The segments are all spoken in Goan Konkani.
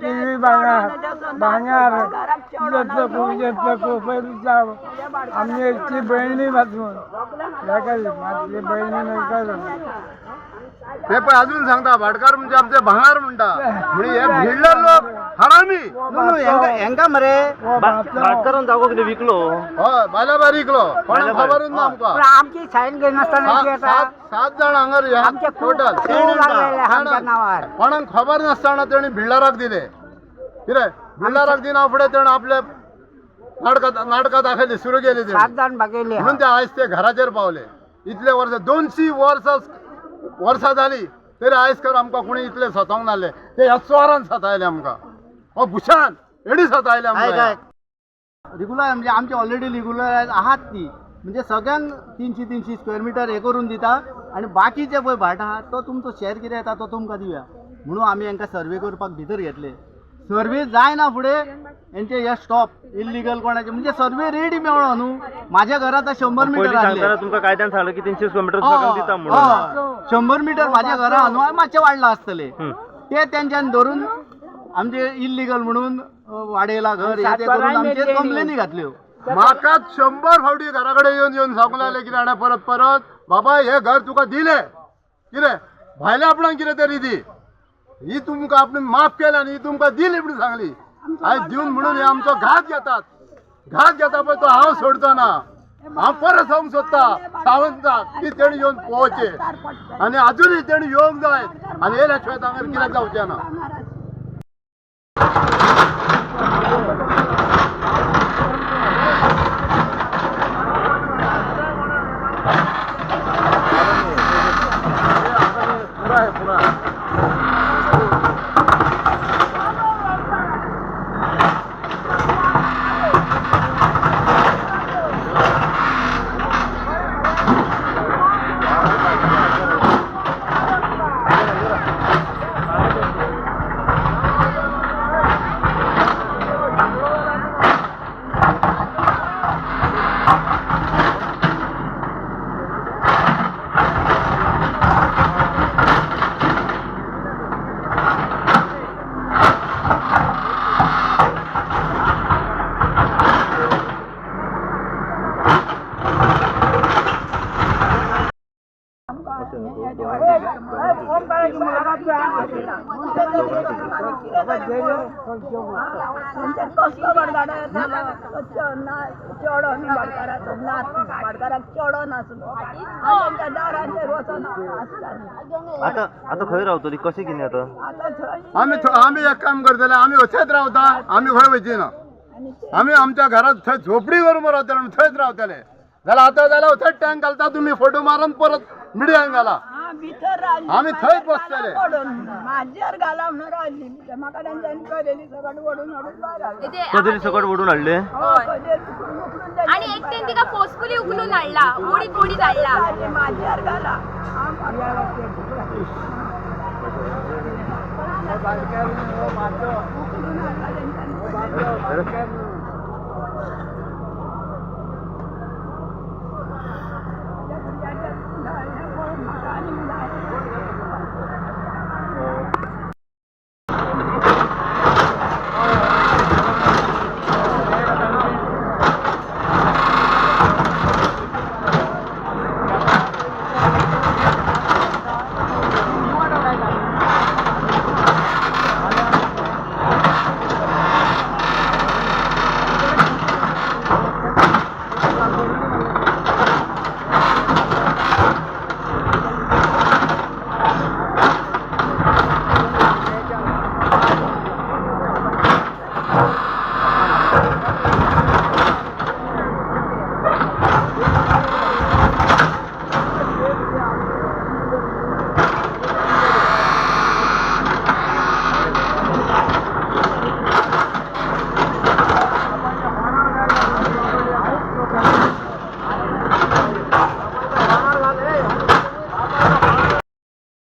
टिवी भांगार भांगार घेतलं कोपरीचा आमची एकटी बहिणी पासून माझी बहिणी नाही काय ते पण अजून सांगता भाटकार म्हणजे आमचे भांगार म्हणटा, म्हणजे हे भिडलर लोक हरामी. न्हू हेंका मरे भाटकारान जागो कितें विकलो? हय, बायला बारीकलो कोणाक खबरूच ना आमकां. पण आमची सायन घेयनासतना ती येता. सात सात जाण हांगर आमचे खूब टोटल खूब लागलेले आमच्या नावार. कोणाक खबर नासतना तेणी बिल्डराक दिले. कितें बिल्डराक दिना फुडें तेणें आपले नाटकां नाटकां दाखयली, सुरू केली सात तेणी. जाण भागयले. म्हणून ते आयज ते घराचेर पावले. इतले वर्सां, 200 वर्सां वर्सां जाली तरी आयज कर आमकां कोणी इतले सतावंक नासले. ते ह्या चोरान सतायले आमकां, हो भुशान हेणी सतायले आयक आमकां. आयक, रेगुलर म्हणजे आमचे ऑलरेडी रेगुलर आहात ती, म्हणजे सगळ्यांक 300 300 स्क्वेअर मिटर हे करून दिता आनी बाकीचे पळय भाट आहा तो तुमचो शेअर कितें येता तो तुमकां दिवया म्हणून आमी हेंकां सर्वे करपाक भितर घेतले. सर्वे जायना फुडें हेंचे हे स्टॉप इल्लिगल कोणाचे, म्हणजे सर्वे रेडी मेळ्ळो न्हू. माझ्या घरात 100 पयलीं मिटर सांगतना आसले. तुमकां कायद्यान सांगलें की 300 स्क्वेअर मिटर सगळ्यांक दिता म्हणून. 100 मिटर माझ्या घरा न्हू, मातशें वाडलां आसतलें. ते तेंच्यान धरून आमचे इल्लिगल म्हणून वाडयला घर हे ते करून आमचेर कंप्लेनी घातल्यो. म्हाका 100 फावटी घरा कडेन येवन येवन सांगूंक लागले कितें जाणा, परत परत बाबा हे घर तुका दिले कितें भायल्या आपणाक कितें तरी दी, ही तुमकां आपणे माफ केल्या आनी ही तुमकां दिली म्हणून सांगली. आयज दिवन म्हणून हे आमचो घात घेतात, घात घेता पळय तो हांव सोडचो ना. हांव परत सांगूंक सोदता सावंताक की तेणी येवन पळोवचें आनी अजुनूय तेणी येवंक जाय आनी हे शिवाय हांगा कित्याक जावचें ना. कसलो भाटकार येता, चेडो न्ही भाटकाराचो, नाच भाटकाराक चेडो नासलो आनी तेंच्या दारांचेर वचोन आसतालीं. आतां आतां खंय रावतली कशें कितें आतां? आतां थंय आमी आमी एक काम करतले, आमी थंयच रावता, आमी खंय वयची ना. आमी आमच्या घरात थंय झोपडी करून रावतले, थंयच रावतले. जाल्यार आतां जाल्यार थंय टँक घालता तुमी, फोटो मारून परत मिडियांक घाला. भितर रावली. आमी थंयच बसतले. पडून माजयेर घाला म्हणून रावली, म्हाका तेंच्यांनी कदेली सगळें ओडून हाडून भायर हाडली. कदेली सकट ओडून हाडले? हय, कदेल उखलून उखलून तेंच्यांनी आणि एकटेन तिका फोर्सफुली उखलून हाडला, ओडीत ओडीत हाडला. रावली, माजयेर घाला. उखलून हाडला तेंच्यांनी. म्हाका आनीक जाय.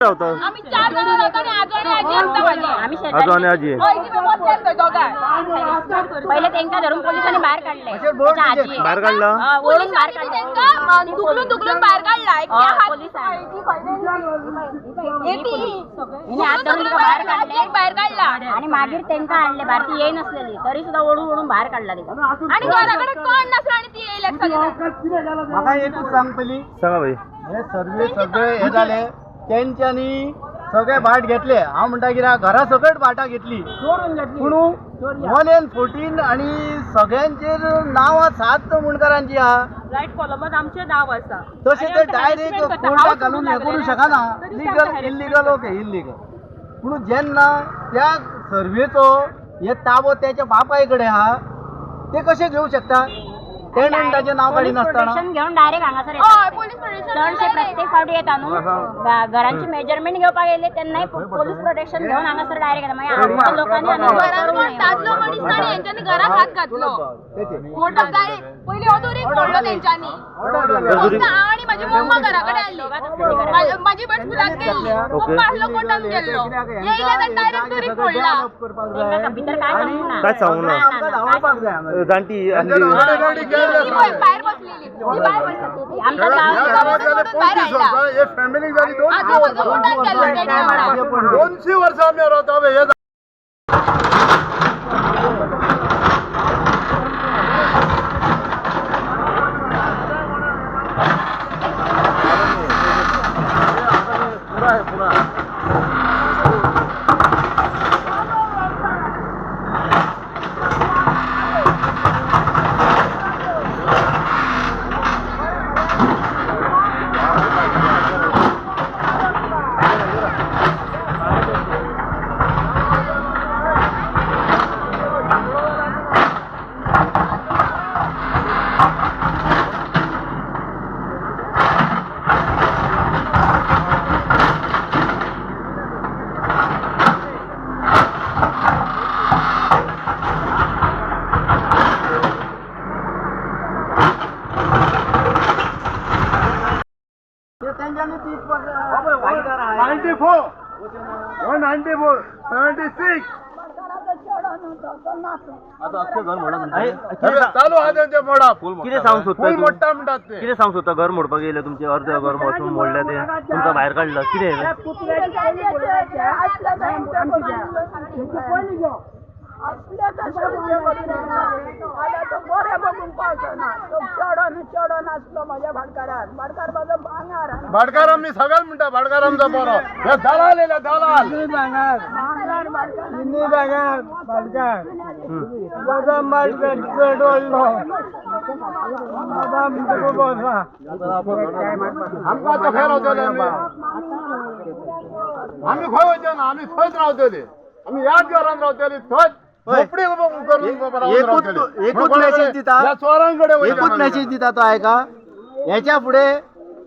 रावता आम्ही 4 जण रावतो आणि आजो आणि आजी असता माझी. आजो आणि आजी. हय, ती वचना बसल्यात थंय दोगांय. पहिले तेंका धरून पोलिसांनी बाहेर काढले. बोर्ड त्याच्या आजी भायर काढला? ओढून बाहेर पोलिसांनी काढले. तेंका दुखलून दुखलून भायर काढला. हय, पोलिसांनी. हिने हात धरून तिका बाहेर काढले. भायर काढला आणि मागीर तेंका आणले बाहेर. ती येई नसलेली तरी सुद्धा ओढून ओढून बाहेर काढला तिका. आणि घराकडे कोण नासलो आणि ती येयल्यात सगळे. म्हाका एकूच सांग पयलीं, सांगा भाई. हे सर्वे सगळे हे जाले तेंच्यांनी सगळे भाट घेतले. हांव म्हणटा कितें, घरा सकट भाटां घेतली, पूण 1 and 14 आणि सगळ्यांचेर नांवां 7 मुंडकारांची आहा. रायट कॉलमात आमचें नांव आसा. तशें ते डायरेक्ट कोर्टाक घालून हें करूं शकना. लिगल इल्लिगल ओके इल्लिगल, पूण जेन्ना त्या सर्वेचो हे ताबो तेच्या बापाय कडेन आहा, ते कशें घेवंक शकता तेणेन ताचें नांव पोलीस काडिनासतना? प्रोटेक्शन घेऊन डायरेक्ट हांगासर हय, येतात. पोलीस प्रोटेक्शन चडशे प्रत्येक फावटी येता न्हू, घरांची मेजरमेंट घेवपाक येयले तेन्नाय पोलीस प्रोटेक्शन घेवन हांगासर डायरेक्ट येता. मागीर आमच्या लोकांनी आनी घरान कोण दादलो मनीस ना आनी हेंच्यांनी घराक हात घातलो. मोठो गाडी पयलीं हो दोरीक मोडलो तेंच्यांनी. फक्त हांव आनी म्हाजी मम्मा घरा कडेन आसली. म्हाजी भयण स्कुलाक गेल्ली. पप्पा आसलो कोर्टान गेल्लो. येयले आनी डायरेक्ट दोरीक मोडला. तेंका भितर काय सांगूंक ना. काय सांगूंक ना. आमकां धांवपाक जाय हांगा. जाणटी आसली. ऑलरेडी गेल्ले. ती पळय भायर बसलेली. ती भायर बसलेली. आमचा ह्या गाव गावात जाले 25 वर्सां, हे फॅमिलीक जाली 200 आजो म्हजो कोर्टान गेल्लो तेणे वांगडा. 200 वर्सां आमी रावता हे. ते तेंच्यांनी ती भागीदार आहा. 94 194 76. चालू आहा तेंचे मोडप. कितें सांगूंक सोदता फूल तूं? मोडटा म्हणटात ते. कितें सांगूंक सोदता? घर मोडपाक येयले तुमचे, अर्द घर वचून मोडले ते, तुमकां भायर काडला, कितें? तो बरें बघून पावचो ना. तो चडोन चडोन आसलो म्हज्या भाटकारान. भाटकार म्हजो भांगार. भाटकार आमी सगळेच म्हणटा भाटकार आमचो बरो. हे दलाल येयले दलाल. भांगार तिन्ही भांगार भाटकार बदाम भाटकार चड व्हडलो बदाम खूब आसा. आमकां आतां खंय रावतले आमी? आमी खंय वयचे ना, आमी थंयच रावतले. आमी ह्याच घरान रावतले, थंयच झोपडी करून रावतले. एकूच मॅसेज दिता. ह्या चोरांकडे वयचे एकूच ना. मॅसेज दिता तो आयका, हेच्या फुडें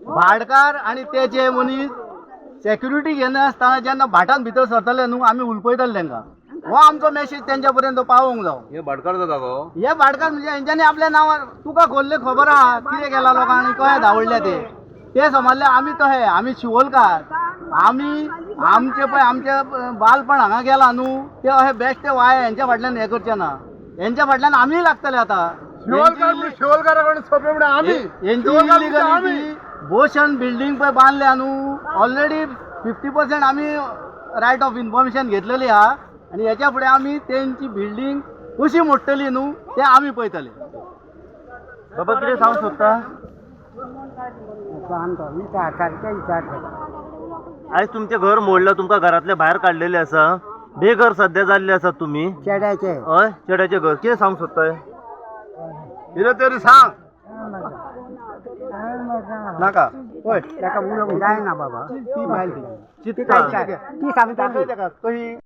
भाटकार आनी ते जे मनीस सेक्युरिटी घेनासतना जेन्ना भाटान भितर सरतले न्हू, आमी उलपयतले तेंकां. हो आमचो मॅसेज तेंच्या पर्यंत पावोवंक जावो. हे भाटकार जाता. हे भाटकार म्हणजे हेंच्यांनी आपल्या नांवार तुका खोल्ले खबर आहा कितें केलां लोकांनी, कशें धांवडले ते ते समजले. आमी तशे आमी शिवोलकार, आमी आमचे पळय आमचे बालपण हांगा गेलां न्हू, ते अशे बेश्टे वाय हेंच्या फाटल्यान हें करचे ना. हेंच्या फाटल्यान आमी लागतले आतां. शिवोलकार म्हणजे शिवोलकारा कडेन सोंपे म्हणजे आमी हेंची शिवोलकार म्हणजे आमी. इलिगलिटी भोशन बिल्डींग पळय बांदल्या न्हू, ऑलरेडी 50% आमी रायट ऑफ इन्फॉर्मेशन घेतलेली आहा आनी हेच्या फुडें आमी तेंची बिल्डींग कशी मोडटली न्हू ते आमी पळयतले. बाबा कितें सांगूंक सोदता? विचार सारके विचार. आयज तुमचें घर मोडलां, तुमकां घरांतले भायर काडलेले आसा, बेघर सद्या जाल्ले आसात तुमी. चेड्याचे. हय, चेड्याचें घर. कितें सांगूंक सोदताय? कितें तरी सांग. नाका पळय ताका उलोवंक जायना बाबा. ती भायल ती चिंतता. ती सांगता. दाखय ताका कशी.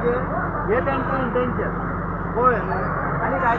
करपाचें हें तेंचें इंटेन्शन. कळ्ळें न्हू? आनी काय